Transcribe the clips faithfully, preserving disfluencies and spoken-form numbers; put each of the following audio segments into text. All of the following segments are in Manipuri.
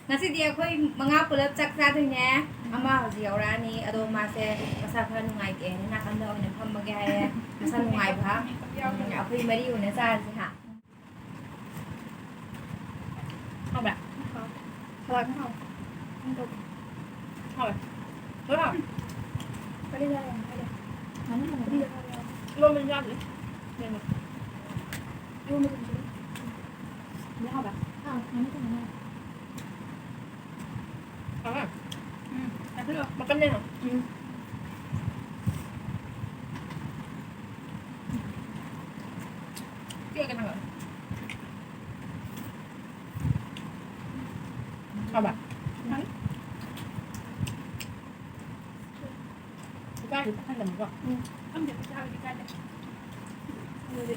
ꯉꯁꯤꯗꯤ ꯑꯩꯈꯣꯏ ꯃꯉꯥ ꯄꯨꯂꯞ ꯆꯥꯛ ꯆꯥꯗꯣꯏꯅꯦ꯫ ꯑꯃ ꯍꯧꯖꯤꯛ ꯌꯧꯔꯛꯑꯅꯤ, ꯑꯗꯣ ꯃꯥꯁꯦ ꯃꯁꯥ ꯈꯔ ꯅꯨꯡꯉꯥꯏꯇꯦ, ꯅꯥꯀꯟꯗ ꯑꯣꯏꯅ ꯐꯝꯃꯒꯦ ꯍꯥꯏꯌꯦ꯫ ꯃꯁꯥ ꯅꯨꯡꯉꯥꯏꯕ꯫ ꯎꯝ, ꯑꯩꯈꯣꯏ ꯃꯔꯤ ꯑꯣꯏꯅ ꯆꯥꯔꯁꯦ ꯍꯥ꯫ ꯍꯥꯎꯕ꯭ꯔꯥ? ꯍꯥꯎꯋꯦ꯫ ꯍꯥꯎꯋꯦ꯫ ꯍꯥꯎꯋꯦ꯫ ꯂꯣꯏ ꯍꯥꯎꯋꯦ꯫ ꯀꯔꯤ ꯆꯥꯔꯤꯅꯣ? ꯀꯔꯤ ꯆꯥꯔꯤꯅꯣ? ꯏꯔꯣꯟꯕꯗꯤ ꯆꯥꯗ꯭ꯔꯤ꯫ ꯌꯦꯡꯉꯣ꯫ ꯏꯔꯣꯟꯕꯗꯤ ꯆꯥꯗ꯭ꯔꯤ꯫ ꯍꯥꯎꯕ꯭ꯔꯥ? ꯑꯥ, ꯉꯥꯅꯨ ꯊꯣꯡꯕ ꯃꯥꯜꯂꯦ꯫ ꯍꯥꯎꯕ꯭ꯔꯥ? ꯎꯝ, ꯆꯥꯁꯤꯜꯂꯣ꯫ ꯃꯀꯟ ꯂꯩꯍꯥꯎ꯫ ꯎꯝ꯫ ꯄꯤꯛꯑꯒ ꯊꯥꯡꯒꯠꯂꯣ꯫ ꯍꯥꯎꯕ꯭ꯔꯥ? ꯎꯝ꯫ ꯏꯀꯥꯏꯗꯤ ꯄꯥꯈꯠꯂꯝꯅꯤꯀꯣ? ꯎꯝ꯫ ꯈꯪꯗꯦ, ꯏꯀꯥꯏꯕꯗꯤ ꯏꯀꯥꯏꯗꯦ꯫ ꯑꯗꯨꯗꯤ꯫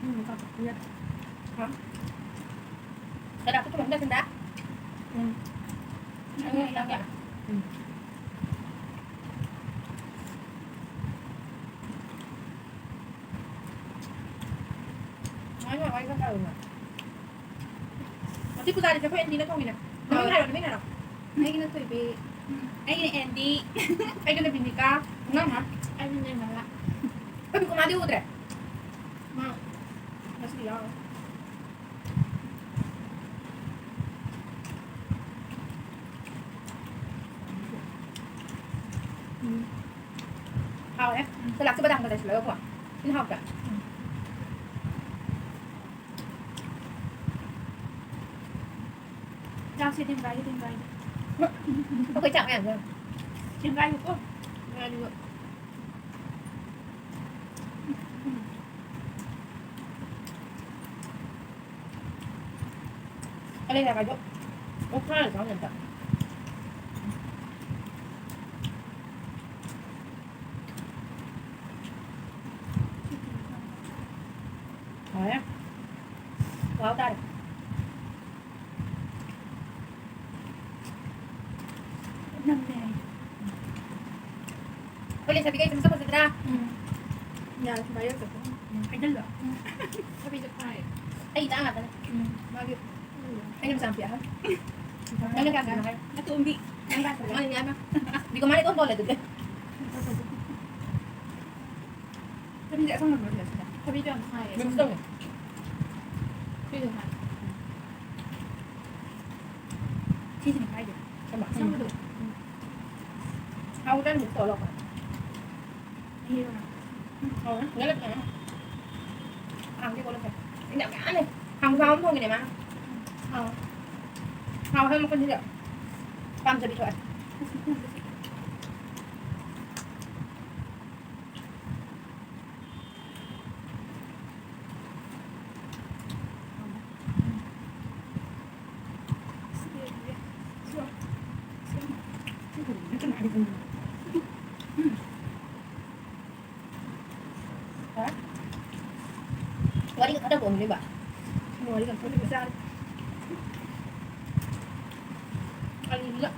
ꯎꯝ, ꯀꯥꯞꯄꯛꯄ ꯌꯥꯗꯦ꯫ ꯍꯥ? ꯀꯅꯥ ꯈꯨꯠꯇ ꯃꯨꯟꯗ ꯁꯤꯟꯗ? ꯎꯝ꯫ ꯑꯩ ꯉꯥꯏ ꯂꯥꯛꯀꯦ꯫ ꯎꯝ꯫ ꯉꯥꯏ ꯉꯥꯏ ꯉꯥꯏ ꯉꯥꯏ ꯉꯥꯏ꯫ ꯉꯁꯤ ꯄꯨꯖꯥꯔꯤꯁꯦ ꯑꯩꯈꯣꯏ ꯑꯦꯟꯗꯤꯅ ꯊꯣꯡꯉꯤꯅꯦ꯫ ꯃꯃꯤꯡ ꯍꯥꯏꯔꯣ, ꯃꯃꯤꯡ ꯍꯥꯏꯔꯣ꯫ ꯑꯩꯒꯤꯅ ꯊꯣꯏꯕꯤ꯫ ꯎꯝ꯫ ꯑꯩꯒꯤꯅ ꯑꯦꯟꯗꯤ꯫ ꯑꯩꯒꯤꯅ ꯕꯤꯅꯤꯀꯥ꯫ ꯅꯪꯅ? ꯑꯩꯒꯤꯅ ꯅꯦꯃꯂꯥ꯫ ꯑꯩꯈꯣꯏ ꯕꯤꯀꯨꯃꯥꯗꯤ ꯎꯗ꯭ꯔꯦ? ꯃꯥ ꯉꯁꯤꯗꯤ ꯌꯥꯎꯔꯣꯏ꯫ ꯎꯝ꯫ ꯍꯥꯎꯋꯦ꯫ ꯎꯝ꯫ ꯁꯂꯥꯗꯁꯨ ꯕꯗꯥꯝꯒ ꯆꯥꯏꯁꯤꯜꯂꯒꯀꯣ꯫ ꯊꯤꯅ ꯍꯥꯎꯇ꯭ꯔꯥ? ꯎꯝ꯫ ꯆꯥꯛꯁꯦ ꯊꯦꯡꯒꯥꯏꯒꯦ, ꯊꯦꯡꯒꯥꯏꯒꯦ꯫ ꯑꯩꯈꯣꯏ ꯆꯥꯛ ꯃꯌꯥꯝꯁꯦ꯫ ꯊꯦꯡꯒꯥꯏꯒꯦꯀꯣ꯫ ꯉꯥꯏꯗꯨꯒ꯫ ꯀꯥꯂꯦꯟ ꯊꯥ ꯀꯥꯏꯗꯣ ꯑꯣꯛ ꯁꯥꯅ ꯆꯥꯎꯅ ꯑꯝꯇ꯫ ꯍꯥꯎꯔꯦ꯫ ꯃꯍꯥꯎ ꯇꯥꯔꯦ꯫ ꯅꯝꯃꯦ꯫ ꯑꯩꯈꯣꯏ ꯂꯩꯁꯥꯕꯤꯈꯩꯁꯦ ꯃꯁꯛ ꯐꯖꯗ꯭ꯔꯥ? ꯎꯝ꯫ ꯌꯥꯔꯦ, ꯁꯨꯃꯥꯏꯅ ꯌꯧꯁꯜꯂꯛꯄ꯫ ꯎꯝ, ꯍꯥꯏꯖꯜꯂꯣ꯫ ꯎꯝ꯫ ꯊꯕꯤꯁꯦ ꯐꯥꯏ꯫ ꯑꯩ ꯏꯆꯥ ꯉꯥꯛꯇꯅꯦ꯫ ꯎꯝ, ꯃꯥꯒꯤ ꯑꯩꯅ ꯃꯆꯥ ꯅꯨꯄꯤ ꯑꯍꯟ꯫ ꯅꯪꯅ ꯀꯌꯥ ꯀꯌꯥꯅꯣ ꯍꯥꯏꯔꯣ? ꯑꯇꯣꯝꯕꯤ꯫ ꯅꯪ ꯀꯌꯥ ꯁꯨꯔꯦ? ꯃꯥꯅꯤ ꯃꯌꯥꯝ ꯑꯃ꯫ ꯕꯤꯀꯣꯃꯥꯅ ꯏꯇꯣꯟ ꯇꯣꯜꯂꯦ ꯑꯗꯨꯗꯤ꯫ ꯊꯕꯤꯗꯤ ꯑꯁꯪꯕ ꯃꯔꯨ ꯁꯤꯗ꯫ ꯊꯕꯤꯗꯣ ꯌꯥꯝ ꯁꯥꯏꯌꯦ꯫ ꯃꯤꯛꯁ ꯇꯧꯋꯦ꯫ ꯁꯤꯁꯨ ꯁꯥꯏ꯫ ꯁꯤꯁꯤꯅ ꯀꯥꯏꯗꯦ꯫ ꯀꯔꯝꯕ? ꯑꯁꯪꯕꯗꯣ꯫ ꯎꯝ꯫ ꯍꯥꯎꯗ꯭ꯔꯥ ꯃꯤꯛꯁ ꯇꯧꯔ ꯂꯧꯕ? ꯎꯝ, ꯍꯥꯎꯔꯦ꯫ ꯉꯂꯛ ꯉꯂꯛ꯫ ꯈꯥꯡꯗꯤ ꯀꯣꯜꯂꯛꯀꯦ꯫ ꯏꯟꯖꯥꯡ ꯃꯌꯥꯝ ꯂꯩ꯫ ꯈꯥꯡ ꯈꯥꯡ ꯑꯃ ꯊꯣꯡꯉꯤꯅꯦ ꯃꯥꯅ꯫ ꯍꯥꯎ꯫ ꯍꯥꯎ ꯍꯦ ꯃꯈꯜꯁꯤꯗ꯫ ꯄꯥꯝꯖꯕꯤ ꯊꯣꯛꯑꯦ꯫ ꯋꯥꯔꯤꯒ ꯈꯔ ꯄꯣꯝꯃꯤꯕ꯫ ꯋꯥꯔꯤꯒ ꯈꯔ ꯄꯣꯝꯃꯤ꯫ ꯑꯂꯨꯁꯤꯒ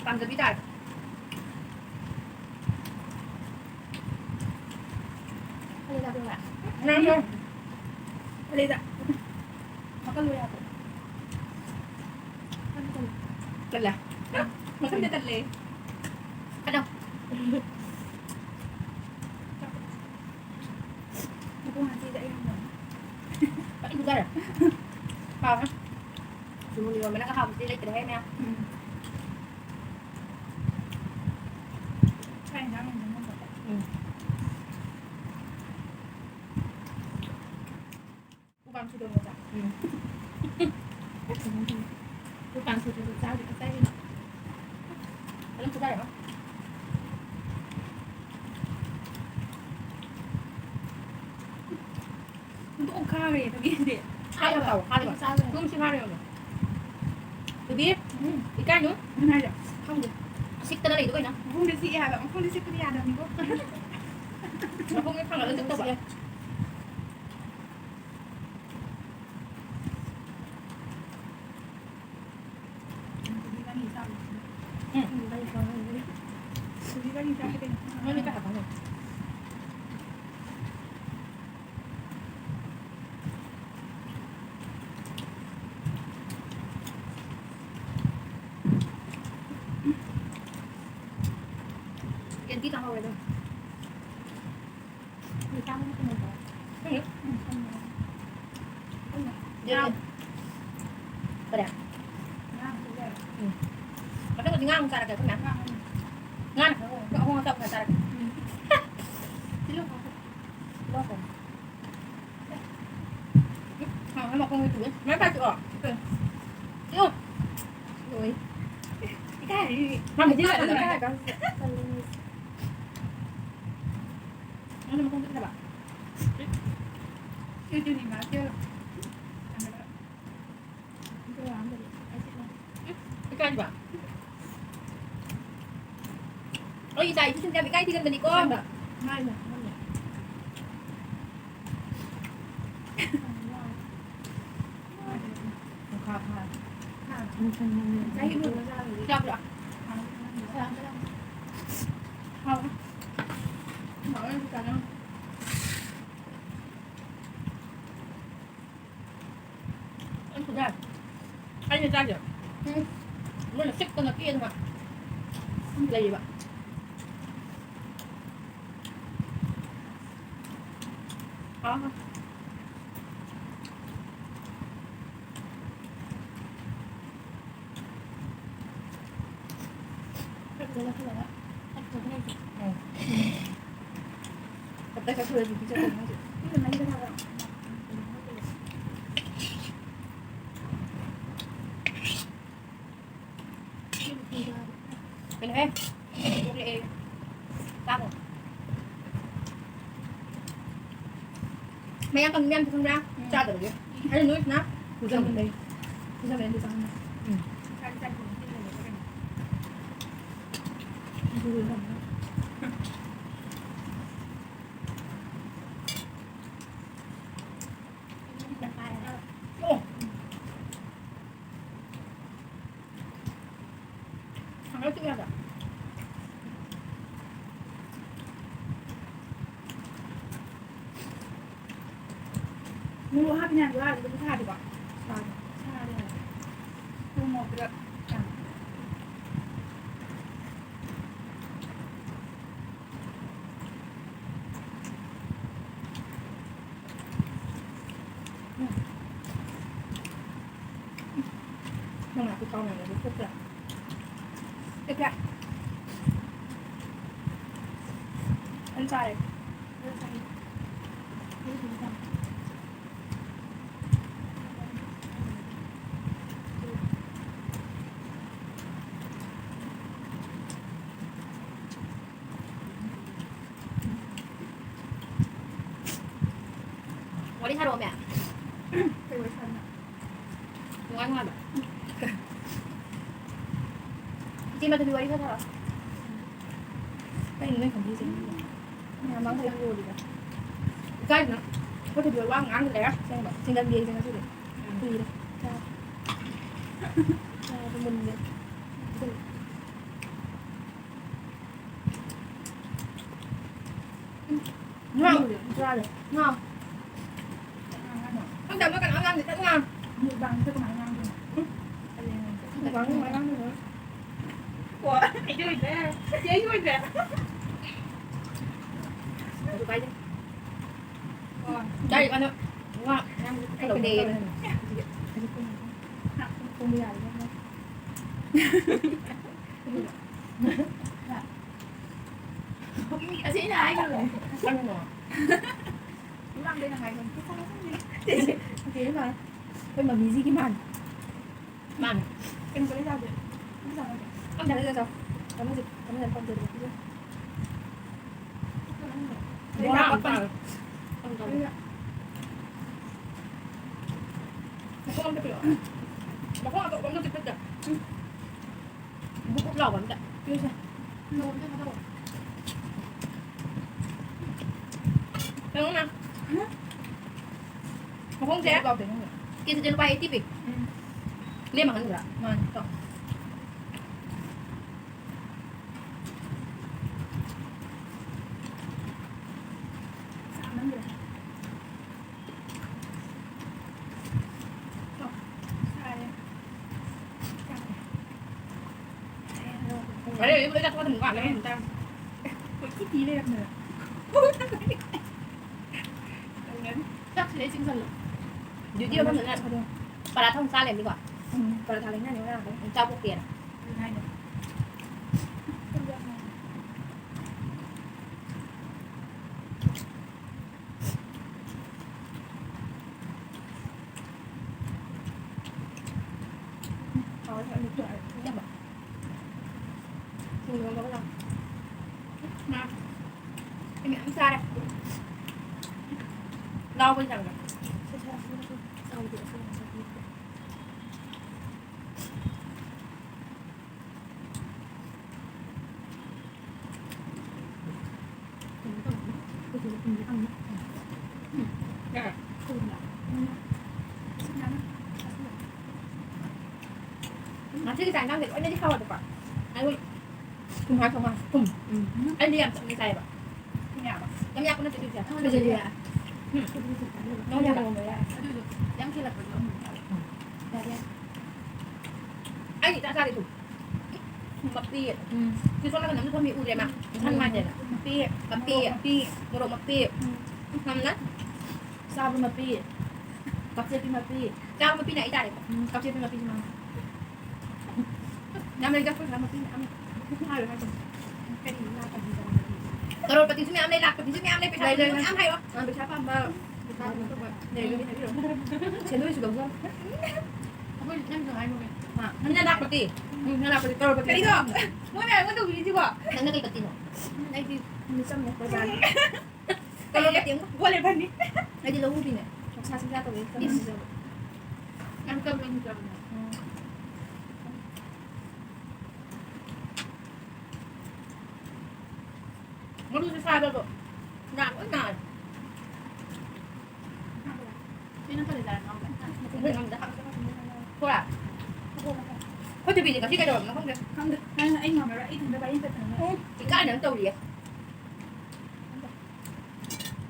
ꯄꯥꯝꯖꯕꯤ ꯇꯥꯔꯦ꯫ ꯀꯂꯦꯖꯥ ꯄꯦꯡꯕ꯫ ꯉꯥꯡꯉꯣ꯫ ꯀꯂꯦꯖꯥ꯫ ꯃꯀꯜ ꯂꯣꯏ ꯌꯥꯗ꯭ꯔꯦ꯫ ꯇꯜꯂꯦ꯫ ꯃꯁꯝꯗꯤ ꯇꯜꯂꯦ꯫ ꯀꯩꯅꯣ꯫ ꯃꯈꯣꯡ ꯍꯥꯝꯊꯩꯗ ꯑꯩ ꯌꯥꯝ ꯋꯥꯏ꯫ ꯐꯖꯅ ꯐꯨꯊꯔꯦ꯫ ꯍꯥꯎꯔꯦ꯫ ꯁꯣꯏꯕꯨꯝ ꯏꯔꯣꯟꯕꯅꯒ ꯍꯥꯎꯕꯁꯤꯗꯤ ꯂꯩꯇ꯭ꯔꯦꯍꯦ ꯃꯌꯥꯝ꯫ ꯎꯝ꯫ ꯁꯥ ꯌꯦꯟꯖꯥꯡ ꯌꯦꯡꯁꯤꯟꯕ ꯉꯝꯗꯕ꯫ ꯎꯝ꯫ ꯃꯨꯛꯕꯥꯡ ꯁꯨꯗ꯭ꯔꯣ ꯃꯆꯥ? ꯎꯝ꯫ ꯃꯨꯛꯕꯥꯡ ꯁꯨꯗ꯭ꯔꯁꯨ ꯆꯥꯕꯗꯤ ꯐꯖꯩ ꯀꯩꯅꯣ꯫ ꯑꯗꯨꯝ ꯐꯨꯊꯔꯦ꯫ ꯍꯨꯟꯗꯣꯛꯑ ꯈꯥꯡꯉꯦ ꯊꯕꯤꯁꯦ꯫ ꯍꯥꯠꯂꯣ ꯆꯥꯎ, ꯍꯥꯠꯂꯣ꯫ ꯑꯩꯁꯨ ꯆꯥꯗꯣꯏꯅꯦ꯫ ꯊꯨꯝꯁꯤ ꯈꯥꯡꯉꯦ ꯌꯦꯡꯉꯣ꯫ ꯕꯦꯕꯤ, ꯎꯝ꯫ ꯏꯀꯥꯏꯅꯨ꯫ ꯑꯗꯨꯅ ꯍꯥꯏꯁꯦ꯫ ꯈꯪꯗꯦ꯫ ꯑꯁꯤꯛꯇꯅ ꯂꯩꯗꯣ ꯀꯩꯅꯣ? ꯃꯈꯣꯡꯗ ꯆꯤꯛꯄꯗꯤ ꯌꯥꯗꯕꯅꯤꯀꯣ꯫ ꯃꯈꯣꯡꯗ ꯊꯥꯡꯒꯠꯂ ꯆꯤꯛꯇꯧꯕ꯫ ꯎꯝ꯫ ꯃꯣꯏꯅ ꯀꯩ ꯍꯥꯏꯕꯅꯣ? ꯇꯥꯍꯧꯔꯦ ꯑꯗꯨꯝ꯫ ꯃꯤ ꯆꯥꯝꯃ ꯀꯨꯟ ꯂꯩꯕ꯭ꯔꯣ? ꯎꯝ꯫ ꯎꯝ꯫ ꯀꯔꯤ? ꯉꯥ ꯑꯃꯨꯛ ꯌꯥꯏ꯫ ꯎꯝ꯫ ꯃꯊꯪꯗꯗꯤ ꯉꯥ ꯑꯃꯨꯛ ꯆꯥꯔꯛꯀꯦ ꯑꯩꯈꯣꯏ ꯃꯌꯥꯝ꯫ ꯉꯥ ꯑꯃꯨꯛ꯫ ꯉꯥꯅ ꯈꯔ ꯍꯣꯡꯉꯦ꯫ ꯑꯍꯣꯡ ꯑꯆꯥꯎ ꯈꯔ ꯆꯥꯔꯛꯀꯦ꯫ ꯎꯝ꯫ ꯇꯤꯜꯍꯧ ꯈꯔ꯫ ꯇꯤꯜꯍꯧ ꯈꯔ꯫ ꯎꯝ, ꯃꯈꯣꯡꯗꯤ ꯇꯨꯏ꯫ ꯃꯥꯏ ꯄꯥꯏꯔꯛꯑꯣ꯫ ꯎꯝ꯫ ꯇꯤꯜꯍꯧ꯫ ꯂꯣꯏ꯫ ꯏꯀꯥꯏ꯫ ꯃꯥ ꯃꯨꯛ ꯏꯀꯥꯏ꯫ ꯏꯀꯥꯏ꯫ ꯅꯪꯅ ꯃꯈꯣꯡ ꯆꯤꯛꯇꯕ? ꯁꯤ ꯆꯤꯅꯤ ꯉꯥ ꯁꯦꯝꯕ꯫ ꯏꯀꯥꯏꯕ? ꯑꯩ ꯏꯆꯥ ꯏꯁꯨꯁꯤꯡꯁꯦ ꯌꯥꯝ ꯏꯀꯥꯏ ꯊꯤꯒꯟꯕꯅꯤꯀꯣ꯫ ꯑꯁꯦꯡꯕ꯫ ꯃꯥꯏꯅ ꯑꯍꯥꯟꯕ꯫ ꯃꯈꯥ ꯐꯥ꯫ ꯆꯍꯤ ꯂꯣꯏꯔ ꯆꯥꯕꯗꯤ꯫ ꯆꯥꯕ꯭ꯔꯣ? ꯍꯥꯎꯋꯦ꯫ ꯍꯥꯎꯋꯦ ꯌꯥꯝ ꯆꯥꯅꯤꯡꯉꯦ꯫ ꯑꯩ ꯈꯨꯖꯥ-, ꯑꯩꯅ ꯆꯥꯁꯦ꯫ ꯎꯝ꯫ ꯃꯣꯏꯅ ꯁꯤꯛꯇꯅ ꯀꯦꯗꯅ ꯂꯩꯌꯦꯕ꯫ ꯑꯥ꯫ ꯀꯩꯅꯣꯍꯦ, ꯊꯣꯛꯂꯛꯑꯦ꯫ ꯆꯥꯈꯣ꯫ ꯃꯌꯥꯡ ꯀꯪꯕꯤ ꯃꯌꯥꯝꯁꯦ ꯈꯪꯕ꯭ꯔꯥ? ꯎꯝ꯫ ꯆꯥꯗꯕꯒꯤ꯫ ꯑꯩꯅ ꯅꯣꯏꯁꯤꯅ ꯄꯨꯖꯕꯅꯦ꯫ ꯄꯨꯖꯕꯅꯦ ꯑꯗꯨ ꯆꯥꯎꯅ꯫ ꯎꯝ꯫ ꯏꯁꯥꯒꯤ ꯆꯥꯛ ꯊꯣꯡꯕ ꯊꯦꯡꯅꯕ ꯀꯩꯅꯣ꯫ ꯑꯗꯨꯒ ꯅꯪꯅ ꯑꯣ꯫ ꯍꯪꯒꯥꯝ ꯆꯤꯛꯑꯦ ꯍꯥꯏꯕ꯫ ꯃꯣꯔꯣꯛ ꯍꯥꯞꯄꯤꯅꯦ ꯍꯥꯏꯕ, ꯑꯗꯨꯝ ꯁꯥꯗꯦꯀꯣ? ꯁꯥꯗꯦ꯫ ꯁꯥꯗꯦ ꯍꯥꯏꯕ꯫ ꯎ ꯃꯣꯔꯣꯛꯇꯨꯗ ꯌꯥꯝ꯫ ꯅꯪ ꯅꯥꯀꯨꯞ ꯀꯥꯡ ꯃꯌꯥꯝꯗꯣ ꯀꯣꯛꯇ꯭ꯔꯥ? ꯀꯣꯛꯇ꯭ꯔꯥ? ꯑꯗꯨꯝ ꯆꯥꯔꯦ꯫ ꯋꯥꯔꯤ ꯁꯥꯔꯛꯑꯣꯃꯦ꯫ ꯀꯩ ꯋꯥꯔꯤ ꯁꯥꯟꯅ? ꯅꯨꯡꯉꯥꯏ ꯅꯨꯡꯉꯥꯏꯕ꯫ ꯏꯆꯦ ꯃꯗꯨꯗꯤ ꯋꯥꯔꯤ ꯈꯔ ꯁꯥꯔꯛꯑꯣ꯫ ꯀꯩꯅꯣ ꯅꯣꯏ ꯈꯟꯕꯤꯁꯦ? ꯃꯌꯥꯝ ꯃꯥꯡ ꯍꯩꯕ ꯂꯣꯏꯔꯤꯕ꯫ ꯏꯀꯥꯏꯗꯅ ꯑꯩꯈꯣꯏ ꯊꯣꯏꯕꯤ ꯋꯥ ꯉꯥꯡꯗ꯭ꯔꯦ꯫ ꯑꯁꯦꯡꯕ꯫ ꯊꯤꯡꯒꯟꯕꯤ ꯑꯩꯁꯦ ꯉꯁꯤꯗꯤ꯫ ꯎꯝ꯫ ꯀꯨꯏꯔꯦ꯫ ꯆꯥ-, ꯆꯥꯕ ꯃꯨꯟꯒꯦ꯫ ꯉꯥ꯫ ꯆꯥꯔꯦ꯫ ꯉꯥ꯫ ꯈꯪꯗꯕ ꯀꯅꯥ ꯉꯥꯡꯗꯦ, ꯀꯟꯅ ꯉꯥꯡ-, ꯃꯨꯛꯕꯥꯡꯁꯦ ꯀꯃꯥꯏꯅ ꯉꯥꯡꯗꯣꯏꯅꯣ? ꯎꯝ꯫ ꯃꯨꯛꯕꯥꯡꯁꯦ ꯀꯃꯥꯏꯅ ꯉꯥꯡꯗꯣꯏꯅꯣ? ꯑꯣ, ꯑꯩꯗꯤ ꯑꯣꯏꯗ꯭ꯔꯦ꯫ ꯆꯦ ꯑꯩꯗꯤ ꯑꯣꯏꯗ꯭ꯔꯦ꯫ ꯀꯩꯁꯨ ꯀꯥꯏꯗꯦ꯫ ꯑꯣ꯫ ꯗꯥꯏꯔꯦꯛ ꯑꯗꯣ ꯉꯥ ꯃꯌꯥꯝ ꯀꯩꯅꯣ ꯇꯧꯔꯦ꯫ ꯊꯣꯡꯕ ꯌꯥꯔꯦ꯫ ꯑꯁꯤ ꯑꯩꯅ ꯍꯥꯏꯈ꯭ꯔꯕꯅꯦ꯫ ꯀꯔꯤꯅꯣ? ꯏꯃꯥꯡꯗ ꯑꯩꯅ ꯍꯥꯏꯈ꯭ꯔꯕꯅꯦ꯫ ꯆꯦ ꯃꯥ-, ꯑꯩꯈꯣꯏ ꯃꯃꯤꯁꯤꯒꯤ ꯃꯥꯟ-, ꯃꯥꯟ-, ꯀꯩꯅꯣ ꯆꯠꯂ ꯆꯥꯁꯦ꯫ ꯑꯝꯇ ꯆꯥꯅꯁꯦ꯫ ꯑꯝꯇ ꯆꯥꯁꯦ꯫ ꯆꯥꯅꯁꯦ꯫ ꯆꯥꯅꯁꯦ꯫ ꯄꯥꯝꯖꯕ꯫ ꯕꯣꯔꯥ ꯑꯃ ꯆꯥꯔꯣ꯫ ꯀꯩꯅꯣ ꯇꯧꯔꯣ꯫ ꯃꯈꯣꯡ ꯑꯝꯇ ꯄꯤꯔꯛꯑꯣ꯫ ꯃꯈꯣꯡ ꯑꯆꯧꯕ ꯑꯝꯇ ꯆꯤꯛꯄꯠꯇ꯫ ꯎꯝ꯫ ꯕꯨꯛ ꯕꯨꯛ ꯂꯥꯎꯕ ꯑꯝꯇ ꯄꯤꯌꯨꯁꯦ꯫ ꯅꯣꯡ ꯑꯝꯇ ꯊꯥꯗꯧ꯫ ꯀꯩꯅꯣꯅ꯫ ꯃꯈꯣꯡꯁꯦ ꯀꯦꯖꯤꯗ ꯂꯨꯄꯥ eighty ꯄꯤ꯫ ꯎꯝ꯫ ꯂꯦꯝꯃ ꯍꯟꯈ꯭ꯔꯥ? ꯃꯥꯅꯤ꯫ ꯇꯣ꯫ ꯆꯥꯃꯟꯈ꯭ꯔꯦ꯫ ꯇꯣ꯫ ꯁꯥꯔꯦ꯫ ꯆꯥꯔꯦ꯫ ꯑꯔꯦ, ꯑꯔꯦ, ꯂꯣꯏ ꯆꯥꯊꯣꯛꯑꯗꯕꯅꯤ, ꯋꯥꯠꯂꯦ꯫ ꯎꯝ, ꯆꯥꯔꯦ꯫ ꯀꯣꯏꯊꯤ ꯊꯤ ꯂꯩꯔꯝꯗꯅ꯫ ꯆꯥꯛꯁꯤꯗꯩ ꯆꯤꯡꯁꯜꯂꯣ꯫ ꯗ꯭ꯌꯨꯇꯤ ꯃꯐꯝꯗꯅ ꯄꯔꯥꯊꯥ ꯑꯃꯨꯛ ꯆꯥ ꯂꯩꯔꯝꯅꯤꯀꯣ꯫ ꯎꯝ, ꯄꯔꯥꯊꯥ ꯂꯩꯅꯅꯤ ꯉꯔꯥꯡꯗꯣ꯫ ꯎꯝ, ꯆꯥ ꯄꯣꯛꯇꯦꯅ꯫ ꯎꯝ, ꯍꯥꯏꯅꯦ꯫ ꯍꯥꯎꯋꯦ, ꯑꯂꯨ ꯊꯣꯡꯉꯦ꯫ ꯁꯤꯡꯖꯨ ꯑꯃꯒ ꯆꯥꯎ꯫ ꯉꯥ꯫ ꯑꯩ ꯃꯌꯥꯝ ꯆꯥꯔꯦ꯫ ꯂꯥꯎꯕꯩ ꯆꯥꯡꯗ꯫ ꯉꯁꯤꯒꯤ ꯆꯥꯛ ꯏꯟꯁꯥꯡꯁꯦ ꯂꯣꯏꯅꯗꯤ ꯍꯥꯎꯋꯦꯕꯀꯣ꯫ ꯑꯗꯨ ꯊꯨꯝ ꯍꯥꯞꯄ ꯃꯥꯜꯂꯦ꯫ ꯊꯨꯝ꯫ ꯎꯝ꯫ ꯑꯩꯗꯤ ꯌꯥꯝ ꯆꯝꯅ ꯆꯥꯏꯌꯦꯕ꯫ ꯊꯨꯝ ꯌꯥꯛꯑꯕ? ꯌꯥꯝ ꯌꯥꯛꯄ ꯅꯠꯇꯦ ꯑꯗꯨꯗꯤ꯫ ꯊꯨꯝ ꯌꯥꯛꯄ꯫ ꯎꯝ꯫ ꯅꯪ ꯌꯥꯝ ꯌꯥꯛꯑꯝꯕ ꯌꯥꯏ꯫ ꯑꯗꯨꯏꯁꯨ ꯌꯥꯝ ꯊꯤꯜꯂꯛꯄꯗꯤ ꯑꯃꯨꯛ ꯌꯥꯎꯋꯦ꯫ ꯎꯝ꯫ ꯌꯥꯔꯦ, ꯌꯥꯔꯦ꯫ ꯑꯩꯗꯤ ꯏꯆꯥ ꯆꯥꯗꯦ ꯊꯨꯝ꯫ ꯊꯨꯝ ꯃꯄꯤ꯫ ꯎꯝ꯫ ꯁꯤ ꯁꯣꯝ ꯅꯥꯀꯟꯗ ꯑꯃꯁꯨ ꯊꯝꯃꯤ ꯎꯗ꯭ꯔꯦ ꯃꯥ꯫ ꯏꯟꯁꯥꯡ ꯅꯨꯡꯉꯥꯏꯇꯦꯅ꯫ ꯃꯄꯤ꯫ ꯃꯄꯤ꯫ ꯃꯣꯔꯣꯛ ꯃꯄꯤ꯫ ꯃꯣꯔꯣꯛ ꯃꯄꯤ꯫ ꯎꯝ꯫ ꯉꯝꯅ꯫ ꯆꯥꯕ ꯃꯄꯤ꯫ ꯀꯛꯆꯦꯠꯄꯤ ꯃꯄꯤ꯫ ꯆꯥꯕ ꯃꯄꯤꯅ ꯑꯩ ꯇꯥꯔꯦꯀꯣ꯫ ꯎꯝ, ꯀꯛꯆꯦꯠꯄꯤ ꯃꯄꯤꯁꯤ ꯃꯥꯅ꯫ ꯌꯥꯝ ꯂꯩꯗ, ꯑꯩꯈꯣꯏ ꯁꯤꯗ ꯃꯄꯤ ꯃꯌꯥꯝ ꯂꯩ꯫ ꯍꯥꯏꯔꯣꯏ, ꯍꯥꯏꯔꯣꯏ꯫ ꯀꯔꯤ ꯂꯥꯛꯄꯗꯤ ꯇꯧꯔꯒꯗꯤ? ꯀꯔꯣꯔꯄꯇꯤꯁꯨ ꯃꯌꯥꯝ ꯂꯩ, ꯂꯥꯛꯄꯇꯤꯁꯨ ꯃꯌꯥꯝ ꯂꯩ, ꯄꯩꯁꯥ ꯂꯩ, ꯂꯩ, ꯄꯥꯏꯕꯤꯁꯨ ꯂꯩ꯫ ꯃꯌꯥꯝ ꯍꯥꯏꯌꯣ꯫ ꯑ, ꯄꯩꯁꯥ ꯄꯥꯝꯕ, ꯄꯩꯁꯥ ꯀꯩꯅꯣ ꯇꯧꯕ ꯂꯩꯔꯒꯗꯤ ꯍꯥꯏꯕꯤꯔꯛꯑꯣ꯫ ꯁꯦꯟꯗꯣꯏꯁꯨ ꯂꯧꯖꯔꯣ꯫ ꯑꯩꯈꯣꯏꯁꯨ ꯁꯦꯝꯁꯨ ꯍꯥꯏꯔꯨꯔꯦ꯫ ꯑ, ꯃꯤꯅ ꯂꯥꯛꯄꯇꯤ? ꯎꯝ, ꯃꯤꯅ ꯂꯥꯛꯄꯇꯤ ꯀꯔꯣꯔꯄꯇꯤ ꯀꯔꯤꯅꯣ? ꯍꯥꯏꯕ꯫ ꯃꯣꯏ ꯃꯌꯥꯝ ꯑꯃ ꯇꯧꯕꯤꯔꯤꯁꯤꯕꯣ? ꯅꯪꯅ ꯀꯩ ꯄꯇꯤꯅꯣ? ꯎꯝ, ꯑꯩꯗꯤ ꯃꯤꯆꯝꯅꯦ, ꯄ꯭ꯔꯖꯥꯅꯦ꯫ ꯀꯔꯣꯔꯄꯇꯤ ꯑꯃ? ꯒꯣꯂꯦꯕꯅꯤ꯫ ꯑꯩꯗꯤ ꯂꯧꯎꯕꯤꯅꯦ꯫ ꯄꯩꯁꯥ ꯁꯤꯡꯖꯥ ꯇꯧꯕꯩ ꯏꯁ꯫ ꯌꯥꯝ ꯀꯟꯕ ꯅꯠꯇ꯭ꯔꯕꯅꯦ꯫ ꯎꯝ꯫ ꯃꯔꯨꯁꯨ ꯁꯥꯗꯕ꯫ ꯅꯥ ꯂꯣꯏ ꯅꯥꯔꯦ꯫ ꯁꯤꯅ ꯀꯔꯤ ꯆꯥꯔ ꯉꯥꯎꯕ? ꯍꯣꯏ꯫ ꯑꯩꯈꯣꯏ ꯊꯣꯏꯕꯤꯗꯤ ꯉꯁꯤ ꯀꯩꯗꯧꯔꯕꯅꯣ ꯈꯪꯗꯦ꯫ ꯈꯪꯗꯦ꯫ ꯑꯩ ꯉꯝꯃꯔꯣꯏ꯫ ꯑꯩ ꯏꯊꯟꯇ ꯒꯥꯔꯤ ꯆꯠꯇꯅ꯫ ꯎꯝ, ꯏꯀꯥꯏꯅ ꯑꯗꯨꯝ ꯇꯧꯔꯤꯌꯦ꯫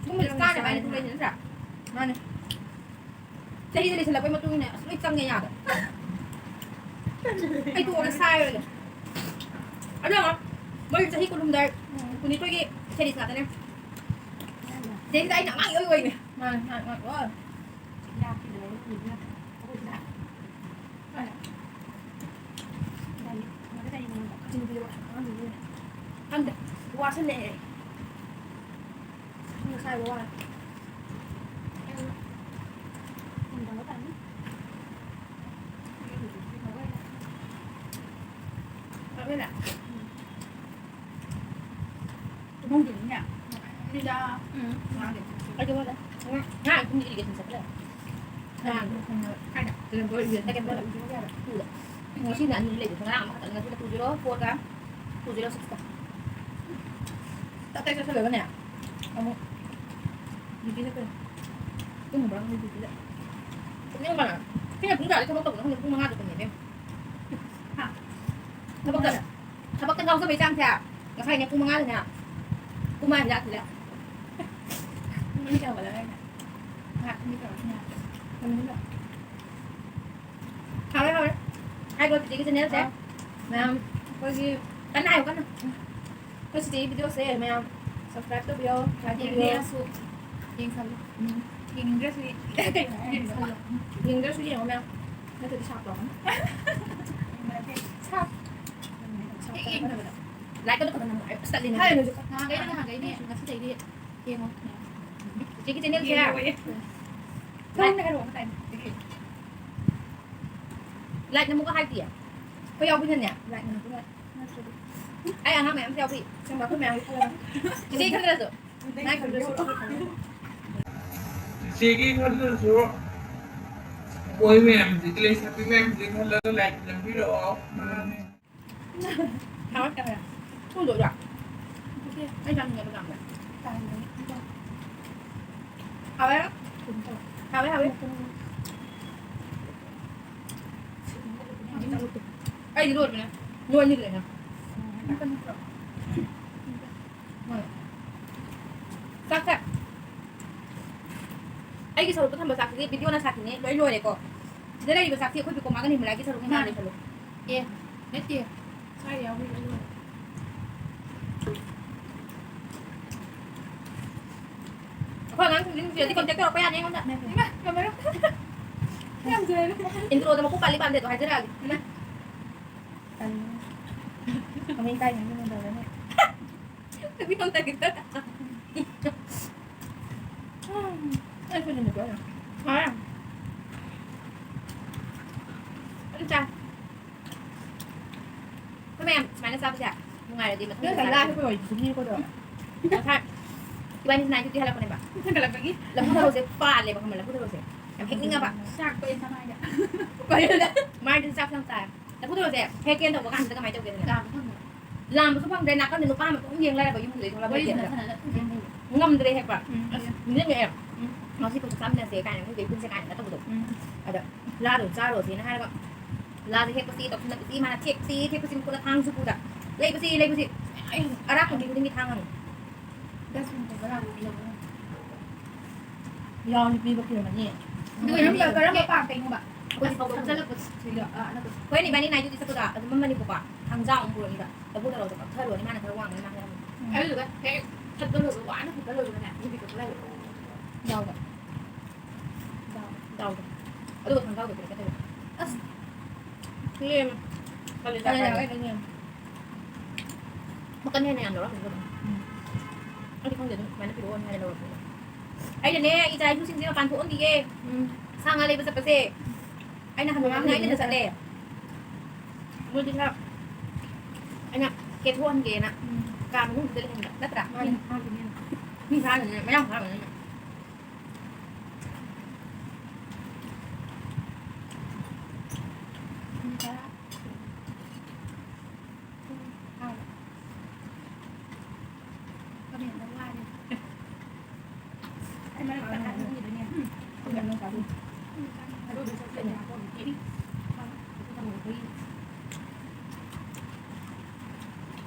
ꯁꯤꯒꯨꯝꯕꯁꯦ ꯆꯥꯅꯕ ꯍꯥꯏꯅ ꯑꯗꯨꯝ ꯂꯩꯁꯦ ꯅꯠꯇ꯭ꯔꯥ? ꯃꯥꯅꯦ꯫ ꯆꯍꯤꯗ ꯂꯩꯁꯜꯂꯛꯄꯩ ꯃꯇꯨꯡ ꯏꯟꯅ ꯑꯁ ꯂꯣꯏ ꯆꯪꯉꯦ ꯌꯥꯗ꯫ ꯑꯩ ꯇꯣꯛꯑꯒꯦ, ꯁꯥꯏꯔꯒꯦ꯫ ꯑꯗꯣ ꯌꯦꯡꯉꯣ, ꯃꯣꯏ ꯆꯍꯤ ꯀꯨꯟꯍꯨꯝꯗꯣꯏ, ꯀꯨꯟꯅꯤꯊꯣꯏꯒꯤ ꯁꯦꯔꯤꯁ ꯉꯥꯛꯇꯅꯦ꯫ ꯁꯤꯗꯩꯁꯤꯗ ꯑꯩꯅ ꯑꯉꯥꯡ ꯏꯑꯣꯏ ꯑꯣꯏꯔꯤꯅꯦ꯫ ꯃꯥꯅꯦ, ꯃꯥꯅꯦ, ꯃꯥꯅꯦ꯫ ꯑꯣ꯫ ꯈꯪꯗꯦ, ꯋꯥꯁꯜꯂꯛꯑꯦ ꯑꯩ꯫ ꯉꯁꯥꯏ ꯋꯥꯔꯦ꯫ ꯅꯨꯡꯗꯥꯡꯗ ꯇꯥꯅꯤ꯫ ꯐꯔꯦꯅꯦ꯫ ꯇꯨꯝꯍꯧꯗꯣꯏꯅꯤꯅꯦ꯫ ꯑꯗꯨꯗ꯫ ꯎꯝ꯫ ꯉꯥꯡꯗꯦ꯫ ꯑꯩꯗꯤ ꯋꯥꯠꯂꯦ꯫ ꯉꯔꯥꯡ ꯄꯨꯡ irrigation ꯆꯠꯄ ꯂꯩ꯫ ꯉꯔꯥꯡ꯫ ꯀꯥꯏꯗ? Second floor ꯗ꯫ Second floor ꯗ꯫ ꯇꯨꯗ꯫ ꯉꯁꯤꯅ ꯑꯅꯤ ꯂꯩꯕ꯫ ꯉꯔꯥꯡ ꯑꯃꯈꯛꯇꯅꯤ, ꯉꯁꯤꯅ two zero four ꯒ two zero six ꯀ꯫ ꯇꯞ ꯇꯥꯏ ꯆꯠꯁꯜꯂꯒꯅꯦ꯫ ꯑꯃꯨꯛ duty ꯆꯠꯇꯣꯏꯅꯦ꯫ ꯇꯨꯝꯕ꯭ꯔꯥ ꯈꯪꯗꯦ duty ꯗ꯫ ꯇꯨꯝꯅꯤꯡꯕꯅ꯫ ꯁꯤꯅ ꯄꯨꯡ ꯀꯌꯥꯗ ꯊꯕꯛ ꯇꯧꯕꯅꯣ ꯈꯪꯗꯦ, ꯄꯨꯡ ꯃꯉꯥꯗ ꯇꯨꯝꯃꯦ ꯏꯕꯦꯝꯃ꯫ ꯍꯥ? ꯊꯕꯛꯇ ꯊꯕꯛꯇ ꯉꯥꯎꯖꯕꯩ ꯆꯥꯡꯁꯦ꯫ ꯉꯁꯥꯏꯅꯦ ꯄꯨꯡ ꯃꯉꯥꯗꯅꯦ ꯀꯨꯝꯃ ꯍꯤꯗꯥꯛ ꯊꯤꯜꯂꯦ꯫ ꯄꯨꯡ ꯑꯅꯤ ꯇꯥꯕꯗ ꯉꯥꯏꯔꯤ꯫ ꯉꯥꯏꯍꯥꯛ ꯇꯨꯝꯒꯦ ꯇꯧꯔꯒ ꯉꯥꯏꯍꯥꯛ ꯇꯨꯝꯒꯦ ꯇꯧꯔꯒ꯫ ꯍꯥꯎꯔꯦ, ꯍꯥꯎꯔꯦ꯫ ꯍꯥꯏꯈ꯭ꯔꯣ ꯆꯤꯆꯦꯒꯤ channel ꯁꯦ꯫ ꯑꯥ꯫ ꯃꯌꯥꯝ ꯑꯩꯈꯣꯏꯒꯤ ꯀꯟꯅ ꯍꯥꯏꯌꯨ, ꯀꯟꯅ꯫ ꯑꯩꯈꯣꯏ ꯆꯤꯆꯦꯒꯤ video ꯁꯦ ꯃꯌꯥꯝ subscribe ꯇꯧꯕꯤꯌꯣ, like ꯇꯧꯕꯤꯌꯣ꯫ ꯌꯦꯡꯅꯤꯡꯉꯁꯨ ꯌꯦꯡꯁꯜꯂꯨ꯫ ꯎꯝ꯫ ꯌꯦꯡꯅꯤꯡꯗ꯭ꯔꯁꯨ ꯌꯦꯡꯁꯜꯂꯨ꯫ ꯌꯦꯡꯁꯜꯂꯨ꯫ ꯌꯦꯡꯗ꯭ꯔꯁꯨ ꯌꯦꯡꯉꯣ ꯃꯌꯥꯝ꯫ ꯅꯠꯇ꯭ꯔꯗꯤ ꯁꯥꯞ ꯇꯧꯔꯛꯀꯅꯤ꯫ ꯁꯥꯞ꯫ ꯁꯥꯞ ꯇꯧꯔꯛꯀꯅꯤ꯫ Like ꯀꯗꯣ ꯈꯛꯇ ꯅꯝꯃꯣ꯫ ꯑꯁ ꯇꯜꯂꯤꯅꯦ꯫ ꯍꯥꯏꯔꯨꯅꯨ꯫ ꯅꯍꯥꯟꯈꯩꯅ ꯅꯍꯥꯟꯈꯩꯅꯦ ꯉꯁꯤꯗꯩꯗꯤ ꯌꯦꯡꯉꯣ꯫ ꯆꯤꯆꯦꯒꯤ channel ꯁꯦ꯫ ꯌꯦꯡꯉꯣꯌꯦ꯫ ꯊꯣꯡꯅ ꯍꯥꯏꯔꯛꯑꯣ ꯃꯇꯥꯏꯗꯒꯤ꯫ Like ꯅꯝꯃꯨꯒ ꯍꯥꯏꯗꯤꯌꯦ꯫ ꯑꯩꯈꯣꯏ ꯌꯥꯎꯕꯤꯅꯅꯦ, like ꯅꯝꯃꯨꯒ ꯅꯠꯇ꯭ꯔꯗꯤ꯫ ꯑꯩ ꯑꯉꯥꯡ ꯃꯌꯥꯝꯁꯨ ꯌꯥꯎꯕꯤ꯫ ꯁꯦꯡꯕ ꯑꯩꯈꯣꯏ ꯃꯌꯥꯝꯒꯤ ꯈꯜꯂꯒ꯫ ꯆꯤꯆꯦ ꯈꯜꯂꯁꯨ꯫ ꯅꯥꯏ ꯈꯜꯂꯁꯨ꯫ ꯆꯤꯆꯦꯒꯤ ꯈꯜꯂꯁꯨ꯫ ꯃꯣꯏ ꯃꯌꯥꯝꯁꯤꯒꯤ, ꯂꯩꯁꯥꯕꯤ ꯃꯌꯥꯝꯁꯤꯒꯤ ꯈꯜꯂꯒ like ꯅꯝꯕꯤꯔꯛꯑꯣ꯫ ꯊꯥꯡꯒꯠꯀꯅꯦ꯫ ꯊꯨꯝꯗꯣꯏꯔꯥ? ꯑꯩ ꯆꯥꯅꯤꯡꯉꯦ ꯕꯗꯥꯝꯗ꯫ ꯍꯥꯎꯋꯦ? ꯍꯥꯎꯋꯦ, ꯍꯥꯎꯋꯦ꯫ ꯑꯩꯗꯤ ꯂꯣꯏꯕꯅꯦ꯫ ꯅꯣꯏ ꯑꯅꯤꯒꯤ ꯂꯩꯅ꯫ ꯍꯣꯏ꯫ ꯆꯥꯛꯁꯦ꯫ ꯑꯩꯒꯤ ꯁꯔꯨꯛꯇ ꯊꯝꯕ ꯆꯥꯛꯁꯤꯗꯤ video ꯅ ꯁꯥꯈꯤꯅꯦ, ꯂꯣꯏ ꯂꯣꯏꯔꯦꯀꯣ꯫ ꯁꯤꯗ ꯂꯩꯔꯤꯕ ꯆꯥꯛꯁꯤ ꯑꯩꯈꯣꯏ ꯕꯤꯀꯣꯃꯥꯒ ꯅꯤꯔꯃꯂꯥꯒꯤ ꯁꯔꯨꯛꯅꯤ, ꯃꯥꯅꯦ꯫ ꯂꯣꯏꯁꯜꯂꯨ꯫ ꯑꯦ, ꯅꯠꯇꯦ꯫ ꯁ꯭ꯋꯥꯏꯗ ꯌꯥꯎꯕꯤꯔꯣ, ꯂꯣꯏꯔꯦ꯫ ꯑꯩꯈꯣꯏ ꯑꯉꯥꯡꯁꯤꯡꯁꯤ ꯅꯨꯡꯁꯤꯔꯗꯤ contact ꯇꯧꯔꯛꯄ ꯌꯥꯅꯤ ꯑꯩꯉꯣꯟꯗ꯫ ꯏꯃꯥ, ꯉꯝꯃꯔꯣꯏ꯫ ꯌꯥꯝ ꯖꯣꯏ꯫ Introꯗ ꯃꯀꯣꯛ ꯄꯥꯜꯂꯤ ꯄꯥꯟꯗꯦꯗꯣ ꯍꯥꯏꯖꯔꯛꯑꯒꯦ꯫ ꯏꯃꯥ꯫ ꯇꯜꯂꯦ꯫ ꯀꯃꯦꯟ ꯀꯥꯏ ꯉꯥꯡꯗꯣꯏꯅꯣ ꯇꯧꯔꯦꯅꯦ꯫ ꯅꯨꯄꯤ ꯑꯃ ꯇꯥꯏ ꯈꯤꯇꯪ꯫ ꯑꯩ ꯐꯨꯅꯤꯡꯉꯦ ꯀꯣ꯫ ꯍꯣꯏ꯫ ꯑꯗꯨꯝ ꯆꯥꯏ꯫ ꯑꯩꯈꯣꯏ ꯃꯌꯥꯝ ꯁꯨꯃꯥꯏꯅ ꯆꯥꯕꯁꯦ ꯅꯨꯡꯉꯥꯏꯔꯗꯤ ꯃꯊꯪ ꯅꯣꯏ ꯉꯁꯥꯏ ꯆꯥꯁꯦ꯫ ꯂꯥꯏ ꯍꯦꯛꯄ ꯑꯣꯏꯔꯗꯤ ꯁꯨꯝ ꯍꯦꯛꯄꯗꯣ꯫ ꯉꯁꯥꯏ ꯏꯕꯥꯅꯤ ꯁꯤꯅ ꯍꯦꯛꯇ ꯍꯜꯂꯛꯄꯅꯦꯕ꯫ ꯍꯜꯂꯛꯄꯒꯤ꯫ ꯂꯐꯨ ꯊꯔꯣꯁꯦ ꯄꯥꯜꯂꯦꯕ ꯈꯪꯕ꯭ꯔꯥ? ꯂꯐꯨ ꯊꯔꯣꯁꯦ ꯌꯥꯝ ꯍꯦꯛꯅꯤꯡꯉꯕ꯫ ꯆꯥꯛꯇꯣ ꯑꯩ ꯆꯥꯅꯤꯡꯉꯦ꯫ ꯃꯥꯏꯗꯤ ꯆꯥꯛ ꯌꯥꯝ ꯆꯥꯏ꯫ ꯂꯐꯨ ꯊꯔꯣꯁꯦ ꯍꯦꯛꯀꯦꯅ ꯇꯧꯕ ꯀꯥꯟꯁꯤꯗ ꯀꯃꯥꯏꯅ ꯇꯧꯒꯦꯗꯅ? ꯆꯥꯕ ꯐꯪꯗꯕ꯫ ꯂꯥꯝꯕꯁꯨ ꯐꯪꯗ꯭ꯔꯦ, ꯅꯥꯀꯟꯗ ꯅꯨꯄꯥ ꯑꯃ ꯑꯗꯨꯝ ꯌꯦꯡ ꯂꯩꯔꯕ ꯌꯨꯝꯗꯨꯗꯩ ꯊꯣꯛꯂꯛꯄ ꯋꯥꯔꯤ ꯂꯩꯇꯦ꯫ ꯁꯥꯟꯅ ꯁꯥꯟꯅꯅ ꯑꯗꯨꯝ ꯌꯦꯡ ꯂꯩꯕ꯫ ꯉꯝꯗ꯭ꯔꯦ ꯍꯦꯛꯄ꯫ ꯎꯝ꯫ ꯑꯁ, ꯅꯤꯡꯁꯤꯡꯉꯛꯑꯦ꯫ ꯎꯝ꯫ ꯉꯁꯤ ꯄꯨꯟꯁꯦ ꯆꯥꯃꯤꯟꯅꯁꯦ ꯀꯥꯏꯅ ꯃꯤꯈꯩ ꯄꯨꯟꯁꯦ ꯀꯥꯏꯅ ꯇꯧꯕꯗꯣ꯫ ꯎꯝ꯫ ꯑꯗ ꯂꯥꯗꯣ ꯆꯥꯔꯣꯁꯦꯅ ꯍꯥꯏꯔꯒ ꯂꯥꯁꯦ ꯍꯦꯛꯄꯁꯤ ꯇꯧꯁꯤꯟꯅꯕꯁꯤ ꯃꯥꯅ ꯊꯦꯛꯁꯤ ꯊꯦꯛꯄꯁꯤ ꯃꯈꯨꯠꯅ ꯊꯥꯡꯁꯨ ꯄꯨꯗ ꯂꯩꯕꯁꯤ ꯂꯩꯕꯁꯤ ꯑꯩ ꯑꯔꯥꯛꯄ ꯃꯤ ꯈꯨꯗꯤꯡꯒꯤ ꯊꯥꯡ ꯍꯪꯉꯤ꯫ ꯗꯁꯕꯤꯟ ꯄꯨꯕ ꯂꯥꯛꯄ ꯃꯤ ꯂꯧꯕ ꯉꯝꯗꯦ꯫ ꯌꯥꯎꯅꯤ ꯄꯤꯕ ꯀꯤꯔꯝꯃꯅꯤ꯫ ꯑꯗꯨꯒ ꯀꯔꯝꯕ, ꯀꯔꯝꯕ ꯄꯥꯝ ꯀꯩꯅꯣꯕ? ꯑꯩꯈꯣꯏꯗꯤ ꯐꯥꯎꯕ ꯊꯝꯖꯜꯂꯛꯄꯁꯤꯗ, ꯑ, ꯑꯅꯛꯄꯁꯤ꯫ ꯍꯣꯔꯦꯟ ꯏꯕꯥꯅꯤ ꯅꯥꯏꯠ ꯗ꯭ꯌꯨꯇꯤ ꯆꯠꯄꯗ ꯑꯗꯨꯝ ꯃꯝꯃꯅꯤꯕꯀꯣ꯫ ꯊꯥꯡꯖꯥ ꯑꯃꯨꯛ ꯄꯨꯔꯛꯏꯕ꯫ ꯂꯐꯨ ꯊꯔꯣꯗꯣ ꯀꯛꯊꯔꯨꯔꯅꯤ ꯃꯥꯅ ꯈꯔ ꯋꯥꯡꯕꯅꯤꯅ ꯃꯥ ꯈꯔ ꯍꯟꯕꯅꯤ꯫ ꯎꯝ꯫ ꯑꯗꯨꯗꯨꯒ ꯍꯦꯛ ꯊꯠꯄ ꯂꯣꯏꯕ ꯋꯥꯅ ꯊꯠꯄ ꯂꯣꯏꯕꯒꯅꯦ ꯌꯨꯕꯤ ꯀꯛꯄ ꯂꯩꯕ꯫ ꯗꯥꯎꯗꯣ꯫ ꯗꯥꯎꯗꯣ꯫ ꯑꯗꯨꯒ ꯊꯥꯡꯖꯥꯎꯗꯣ ꯄꯤꯔꯛꯀꯦ ꯇꯧꯕ꯫ ꯑꯁ꯫ ꯂꯦꯝꯃꯦ꯫ ꯀꯔꯤ ꯆꯥ ꯆꯥꯔꯦ ꯀꯥꯏꯗ? ꯌꯥꯔꯦ, ꯂꯦꯝꯃꯦ꯫ ꯃꯀꯟ ꯍꯦꯟꯅ ꯌꯥꯝ ꯂꯧꯔꯛꯀꯅꯤ ꯑꯗꯨꯝ꯫ ꯎꯝ꯫ ꯑꯩꯗꯤ ꯈꯪꯗꯦ ꯑꯗꯨꯝ ꯁꯨꯃꯥꯏꯅ ꯄꯤꯔꯛꯑꯣꯅ ꯍꯥꯏꯔ ꯂꯧꯔꯛꯄꯅꯦ꯫ ꯑꯩꯅꯅꯦ ꯏꯆꯥ ꯏꯁꯨꯁꯤꯡꯁꯦ ꯃꯄꯥꯟ ꯊꯣꯛꯍꯟꯈꯤꯒꯦ꯫ ꯎꯝ꯫ ꯁꯥ ꯉꯥ ꯂꯩꯕ ꯆꯠꯄꯁꯦ꯫ ꯑꯩꯅ ꯍꯟꯕ ꯀꯥꯟꯗ ꯑꯩꯅ ꯆꯠꯂꯦ꯫ ꯃꯣꯏꯗꯤ ꯈꯔ ꯑꯩꯅ ꯀꯦꯊꯣꯛꯍꯟꯒꯦꯅ ꯎꯝ꯫ ꯀꯥ ꯃꯅꯨꯡꯗꯨꯗ ꯂꯩꯍꯟꯕ ꯅꯠꯇ꯭ꯔꯥ? ꯃꯥꯅꯤ, ꯐꯥꯈꯤꯅꯦꯅ꯫ ꯃꯤ ꯐꯥꯈꯤꯅꯦꯅ, ꯃꯌꯥꯝ ꯐꯥꯈꯤꯅꯦꯅ꯫ ꯃꯤꯅꯤꯠ ꯇꯔꯥ꯫ ꯎꯝ, ꯐꯥꯔꯦ꯫ ꯀꯃꯦꯟꯗ ꯋꯥꯔꯦ꯫ ꯑꯩ ꯃꯔꯛ ꯇꯪꯈꯥꯏ ꯊꯝꯈꯤꯗꯣꯏꯅꯦ꯫ ꯎꯝ꯫ ꯑꯗꯨꯗꯨ ꯆꯠꯈ꯭ꯔꯦ꯫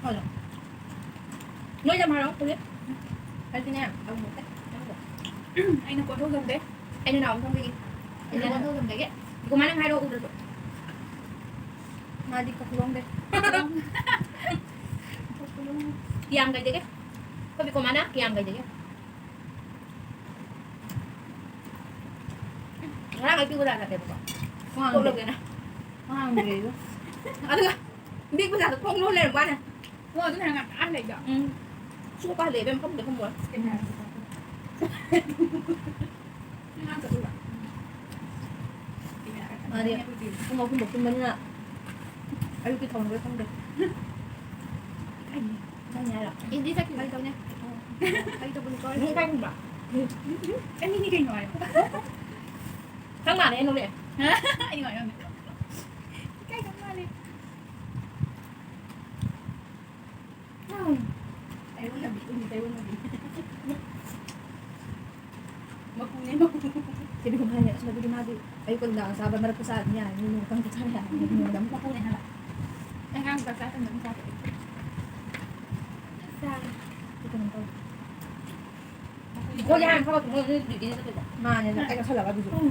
ꯍꯣꯏ꯫ ꯅꯣꯏ ꯌꯥꯝ ꯍꯔꯥꯎ ꯐꯨꯔꯤꯠ꯫ ꯑꯩꯗꯤꯅꯦ, ꯑꯃꯨꯛ ꯅꯪꯕꯨ꯫ ꯑꯩꯅ ꯀꯣꯟꯊꯧꯖꯝꯗꯩ꯫ ꯑꯩꯅ ꯅꯥꯎꯕꯝꯊꯣꯡꯗꯒꯤ꯫ ꯑꯩꯅ ꯀꯣꯟꯊꯧꯖꯝꯗꯒꯤ꯫ ꯒꯣꯃꯥ ꯅꯪ ꯍꯥꯏꯔꯛꯑꯣ ꯎꯗ꯭ꯔꯁꯨ꯫ ꯃꯥꯗꯤ ꯀꯥꯈꯨꯂꯣꯡꯗꯩ꯫ ꯀꯤꯌꯥꯝꯒꯩꯗꯒꯤ꯫ ꯑꯩꯈꯣꯏ ꯕꯤꯀꯣꯃꯥꯅ ꯀꯤꯌꯥꯝꯒꯩꯗꯒꯤ꯫ ꯉꯔꯥꯡ ꯑꯩ ꯄꯤꯛ ꯕꯖꯥꯔ ꯆꯠꯂꯦꯕꯀꯣ꯫ ꯈꯣꯡ ꯍꯥꯝꯗꯦ꯫ ꯀꯣꯛꯂꯒꯦꯅ꯫ ꯈꯣꯡ ꯍꯥꯝꯗ꯭ꯔꯦ ꯑꯗꯣ꯫ ꯑꯗꯨꯒ ꯕꯤꯛ ꯕꯖꯥꯔꯗ ꯈꯣꯡ ꯂꯣꯜ ꯂꯩꯔꯝꯕ ꯋꯥꯅꯦ꯫ ꯑꯣ, ꯑꯗꯨꯅ ꯉꯟꯇꯥ ꯂꯩꯗꯣ꯫ ꯎꯝ꯫ ꯁꯣꯛꯄ ꯍꯜꯂꯦ ꯏꯕꯦꯝꯃ, ꯐꯝꯗꯦ ꯐꯝꯕ꯫ ꯀꯩꯅꯣ ꯍꯥꯏꯔꯛꯄꯗꯣ? ꯅꯪ ꯉꯔꯥꯡ ꯆꯠꯂꯨꯕ꯭ꯔꯣ? ꯃꯥꯗꯤ ꯄꯨꯡ ꯑꯍꯨꯝ ꯐꯥꯎ ꯇꯨꯝꯕꯅꯤꯅ ꯑꯌꯨꯛꯀꯤ ꯊꯣꯡꯕ ꯈꯪꯗꯦ꯫ ꯅꯪꯅꯦ ꯍꯥꯏꯔꯣ? ꯑꯩꯗꯤ ꯆꯠꯈꯤꯕ ꯀꯩꯗꯧꯅꯦ? ꯀꯩ ꯇꯧꯕꯅꯣ ꯀꯧꯔꯦ? ꯅꯪ ꯀꯥꯏ ꯈꯪꯕ? ꯑꯩ ꯃꯤꯅꯤ ꯀꯩꯅꯣ ꯍꯥꯏꯌꯣ꯫ ꯈꯪ ꯃꯥꯜꯂꯦ ꯅꯣꯡꯂꯦ꯫ ꯑꯩ ꯉꯥꯏꯔꯝꯃꯦ꯫ ꯏꯀꯥꯏ ꯈꯪ ꯃꯥꯜꯂꯦ꯫ ꯎꯝ꯫ ꯇꯥꯏꯑꯣꯟꯅꯕꯤ, ꯎꯝ, ꯇꯥꯏꯑꯣꯟꯅꯕꯤ꯫ ꯃꯀꯨꯅꯦ, ꯃꯀꯨ꯫ ꯀꯩꯅꯣꯝ ꯍꯥꯏꯅꯦ, ꯑꯁ, ꯃꯗꯨꯗꯤ ꯃꯥꯗꯤ ꯑꯌꯨꯛꯀ ꯅꯨꯡꯗꯥꯡ ꯆꯥꯕ ꯃꯔꯛꯇ ꯆꯥ ꯑꯗꯨꯝ ꯌꯥꯔꯅꯤ, ꯅꯣꯡꯃ ꯈꯛꯇꯪ ꯆꯥ ꯌꯥꯔꯅꯤ, ꯅꯣꯡꯃꯗ ꯑꯃꯨꯛ꯫ ꯃꯀꯨꯅꯦ ꯍꯥꯏꯕ꯫ ꯑꯩ ꯑꯉꯥꯡ ꯆꯥꯛ ꯆꯥ ꯃꯇꯝꯗ ꯑꯗꯨꯝ ꯆꯥꯕ꯫ ꯆꯥꯔꯦ꯫ ꯁꯤ ꯀꯩꯅꯣ ꯇꯧꯔꯦ꯫ ꯃꯣꯏꯗꯤ ꯍꯥꯟꯅ ꯊꯕꯛ ꯃꯣꯏ ꯅꯣꯏ duty ꯅ ꯆꯠꯇꯣꯏꯕ? ꯃꯥꯅꯦ, ꯑꯩ ꯆꯠꯁꯜꯂꯒ ꯑꯗꯨꯁꯨ꯫ ꯎꯝ꯫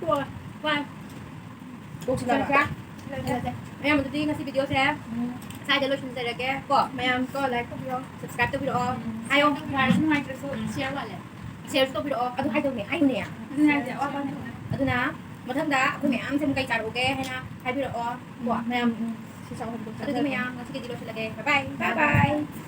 ꯇꯣꯛꯑꯒ꯫ ꯋꯥꯏ꯫ ꯇꯣꯛꯁꯤꯜꯂꯕ? ꯂꯣꯏꯁꯤꯜꯂꯁꯦ? ꯂꯣꯏꯁꯤꯜꯂꯁꯦ꯫ ꯃꯌꯥꯝ, ꯑꯗꯨꯗꯤ ꯉꯁꯤ video ꯁꯦ ꯎꯝ꯫ ꯁ꯭ꯋꯥꯏꯗ ꯂꯣꯏꯁꯤꯟꯖꯔꯒꯦ ꯀꯣ꯫ ꯃꯌꯥꯝ ꯀꯣ, like ꯇꯧꯕꯤꯔꯣ꯫ Subscribe ꯇꯧꯕꯤꯔꯛꯑꯣ꯫ ꯎꯝ꯫ ꯍꯥꯏꯌꯣ꯫ ꯅꯨꯡꯉꯥꯏꯔꯁꯨ ꯅꯨꯡꯉꯥꯏꯇ꯭ꯔꯁꯨ ꯎꯝ꯫ Share ꯋꯥꯠꯂꯦ꯫ Share ꯁꯨ ꯇꯧꯕꯤꯔꯛꯑꯣ꯫ ꯑꯗꯨ ꯍꯥꯏꯗꯧꯅꯦ, ꯍꯥꯏꯌꯨꯅꯦ꯫ ꯑꯗꯨꯅꯦ ꯍꯥꯏꯁꯦ, ꯑꯋꯥꯠꯄ ꯍꯥꯏꯗꯧꯅꯦ꯫ ꯑꯗꯨꯅ ꯃꯊꯪꯗ ꯑꯩꯈꯣꯏ ꯃꯌꯥꯝꯁꯦ ꯑꯃꯨꯛ ꯀꯩ ꯆꯥꯔꯛꯎꯒꯦ ꯍꯥꯏꯅ ꯍꯥꯏꯕꯤꯔꯛꯑꯣ ꯀꯣ꯫ ꯎꯝ꯫ ꯃꯌꯥꯝ, ꯎꯝ꯫ ꯁꯤ ꯆꯥꯎꯍꯟꯗꯣꯛ ꯑꯗꯨꯗꯤ ꯆꯥꯖꯔꯛꯑꯣ꯫ ꯃꯌꯥꯝ ꯉꯁꯤꯒꯤꯗꯤ ꯂꯣꯏꯁꯤꯜꯂꯒꯦ꯫ Bye bye꯫ Bye bye꯫